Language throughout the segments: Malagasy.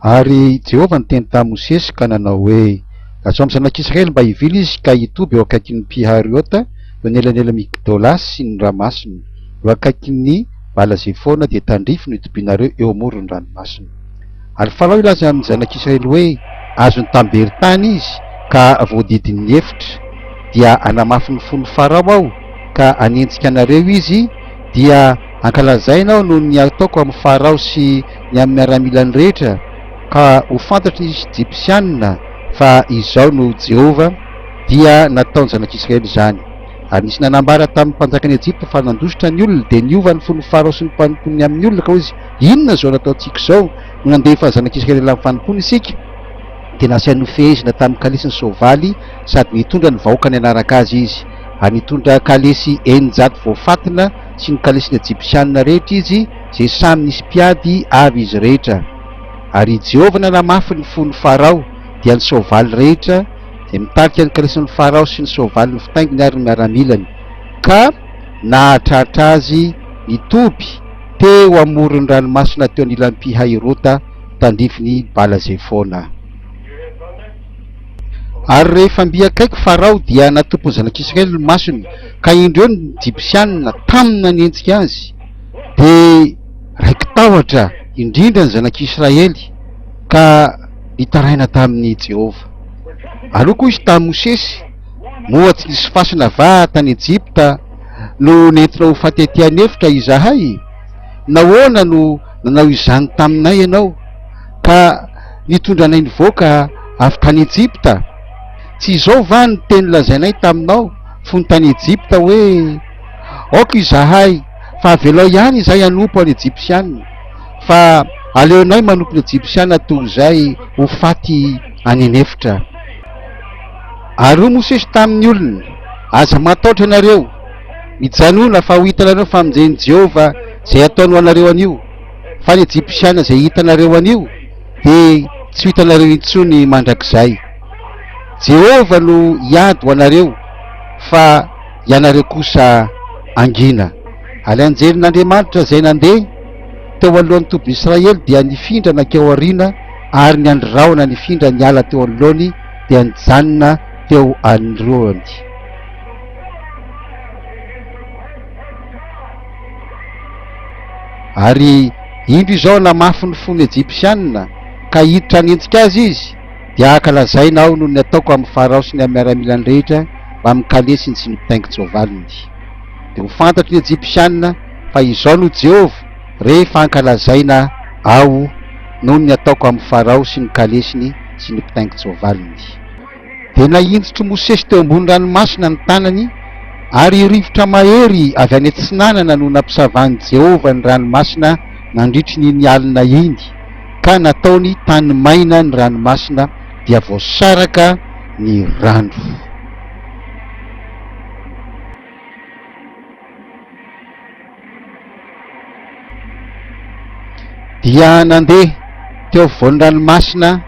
Ary Jehovah niteny tamin'i Mosesy ka nanao hoe, Lazao amin'ny zanak'Israely mba hivily izy ka hitoby eo akaikin'ny Pi-Hariota, eo anelanelan'i Migdola sy ny ranomasina, eo akaikin'ny Bala-Zefona, dia tandrify no hitobianareo eo amoron'ny ranomasina. Ary Farao hilaza amin'ny zanak'Israely hoe, Azon'ny tamberin-tany izy ka voadidin'ny efitra. Dia hanamafy ny fon'i Farao aho ka hanenjika anareo izy, dia hankalazaina aho noho ny ataoko amin'i Farao sy ny amin'ny miaramilany rehetra, ka ho fantatry ny Ejipsianina fa Izaho no Jehovah, dia nataon'ny zanak'Israely izany. Ary nisy nanambara tamin'ny mpanjakan'i Ejipta fa nandositra ny olona, dia niova ny fon'i Farao sy ny mpanompony ny amin'ny olona, ka hoy izy, Inona izao nataontsika izao, no nandefa ny zanak'Israely hiala amin'ny fanompoana isika? Dia nasainy nofehezina tamin'ny kalesy ny soavaly, sady nitondra ny vahoakany hanaraka azy izy. Ary nitondra kalesy 600 voafatina sy ny kalesin'ny Ejipsianina rehetra izy, izay samy nisy mpiady avy izy rehetra. Ary i Jehovah nanamafy ny fon'i Farao, dia ny soavaly rehetra, izay mitarika ny kalesin'i Farao sy ny soavaliny fitainginy ary ny miaramilany, ka nahatratra azy nitoby teo amoron'ny ranomasina teo anilan'i Pi-Hahirota, tandrifin'i Bala-Zefona. Ary rehefa mby akaiky Farao, dia natompon'ny zanak'Israely ny masony, ka indreo ny Ejipsianina tamy nanenjika azy. Dia raiki-tahotra indrindra ny zanak'Israely, ka nitaraina tamin'i Jehovah. Ary hoy koa izy tamin'i Mosesy, Moa tsy nisy fasana va tany Ejipta no nentinao ho faty aty an'efitra izahay? Nahoana no nanao izany taminay ianao, ka nitondra anay nivoaka avy tany Ejipta? Tsy izao va ny teny lazainay taminao fony tany Ejipta hoe, Aoka izahay, fa avelao ihany izahay hanompo an'ny Ejipsiana, fa aleonay manompo ny Ejipsiana toy izay ho faty any an'efitra. Ary hoy Mosesy tamin'ny olona, Aza matahotra ianareo, mijanòna, fa ho hitanareo ny famonjen'i Jehovah izay hataony ho anareo anio, fa ny Ejipsiana izay hitanareo anio dia tsy ho hitanareo intsony mandrakizay. Jehovah no hiady ho anareo, fa ianareo kosa hangina. Ary anjelin'Andriamanitra izay nandeha teo alohan'ny tobin'i Israely dia nifindra nankeo aoriana, ary ny andry rahona nifindra niala teo anoloany dia nijanona teo anoloany. Ary indro izao namafy ny fon'ny Ejipsianina, ka hiditra hanenjika azy izy, dia hankalazaina aho noho ny ataoko amin'i Farao sy ny amin'ny miaramilany rehetra mbamin'ny kalesiny sy ny mpitaingin-tsoavaliny. Dia ho fantatry ny Ejipsianina fa Izaho no Jehovah, rehefa hankalazaina aho noho ny ataoko amin'i Farao sy ny kalesiny sy ny mpitaingin-tsoavaliny. Dia nahinjitr'i Mosesy teo ambony ranomasina ny tanany, ary rivotra mahery avy any atsinanana no nampisavan'i Jehovah ny ranomasina nandritry ny iny alina iny, ka nataony tany maina ny ranomasina, dia voasaraka ny rano. Dia nandeha teo afovoan'ny ranomasina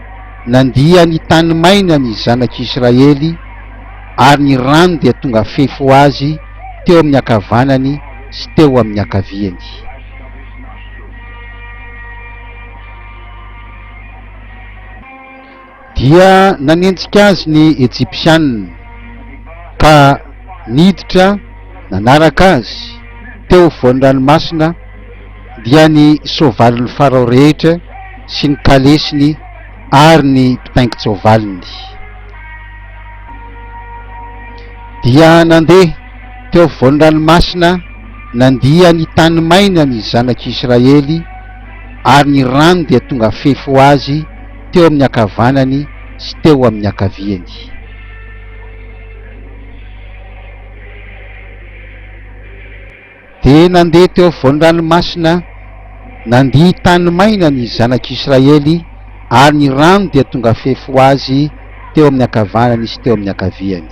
nandia ny tany maina ny zanak'Israely, ary ny rano dia tonga fefy ho azy teo amin'ny ankavanany sy teo amin'ny ankaviany. Dia nanenjika azy ny Ejipsianina, ka niditra nanaraka azy teo afovoan'ny ranomasina, dia ny soavalin'i Farao rehetra sy ny kalesiny ary ny mpitaingin-tsoavaliny. Dia nandeha teo afovoan'ny ranomasina nandia ny tany maina ny zanak'Israely, ary ny rano dia tonga fefy ho azy teo amin'ny ankavanany sy teo amin'ny ankaviany. Dia nandeha teo afovoan'ny ranomasina nandia tany maina ny zanak'Israely, ary ny rano dia tonga fefy ho azy teo amin'ny ankavanany sy teo amin'ny ankaviany.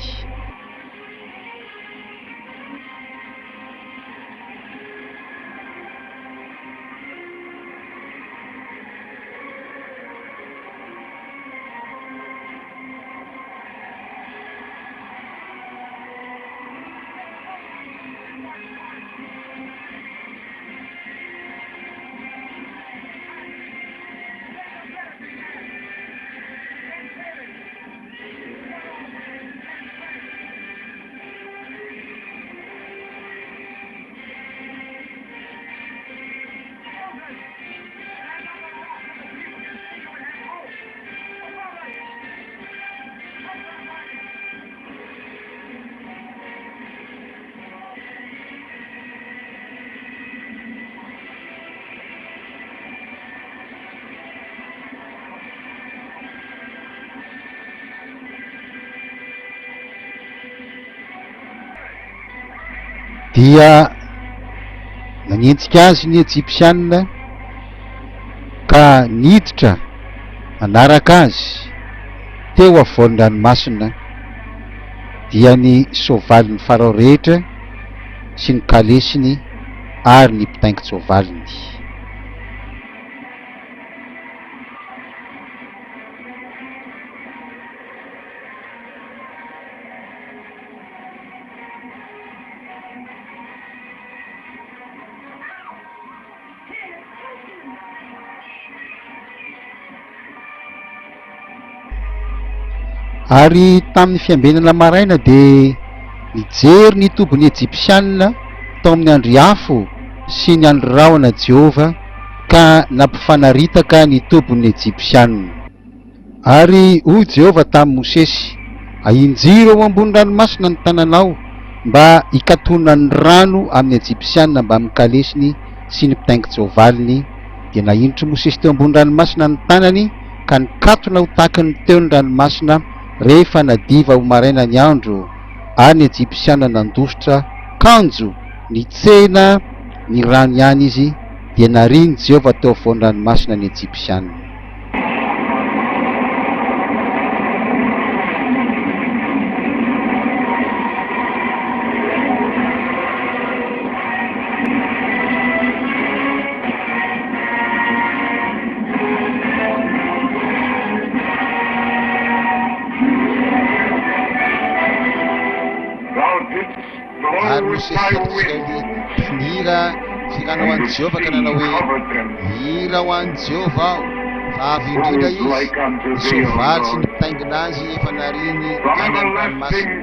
Dia nanenjika azy ny Ejipsiana ka niditra nanaraka azy teo afovoan-dranomasina, dia ny soavalin'i Farao rehetra sy ny kalesiny ary ny mpitaingin-tsoavaliny. Ary tamin'ny fiambenana maraina dia nijery ny tobin'ny Ejipsianina tao amin'ny andry afo sy ny andry rahona Jehovah ka nampifanaritaka ny tobin'ny Ejipsianina. Ary hoy Jehovah tamin'i Mosesy, Ahinjiro eo ambony ranomasina ny tananao, mba hikatonan'ny rano amin'ny Ejipsiana mbamin'ny kalesiny sy ny mpitaingin-tsoavaliny. Dia nahinitr'i Mosesy teo ambony ranomasina ny tanany, ka nikatona ho tahaky ny teo ny ranomasina, rehefa nadiva ho maraina ny andro, ary ny Ejipsiana nandositra, kanjo nitsena ny rano ihany izy, dia narian'i Jehovah teo afovoan'ny ranomasina ny Ejipsiana. Ary Mosesy zanak'Israely dia nihira fihirana ho an'i Jehovah ka nanao hoe, Mihira ho an'i Jehovah aho, fa avo indrindra izy, ny soavaly sy ny mpitaingina azy efa nariany any amin'ny ranomasina.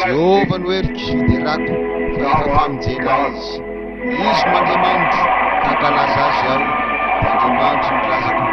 Jehovah no heriko sy fiderako, fa efa famonjena ahy izy. Izy no Andriamanitro, ka hankalaza azy aho, dia Andriamanitry ny razako.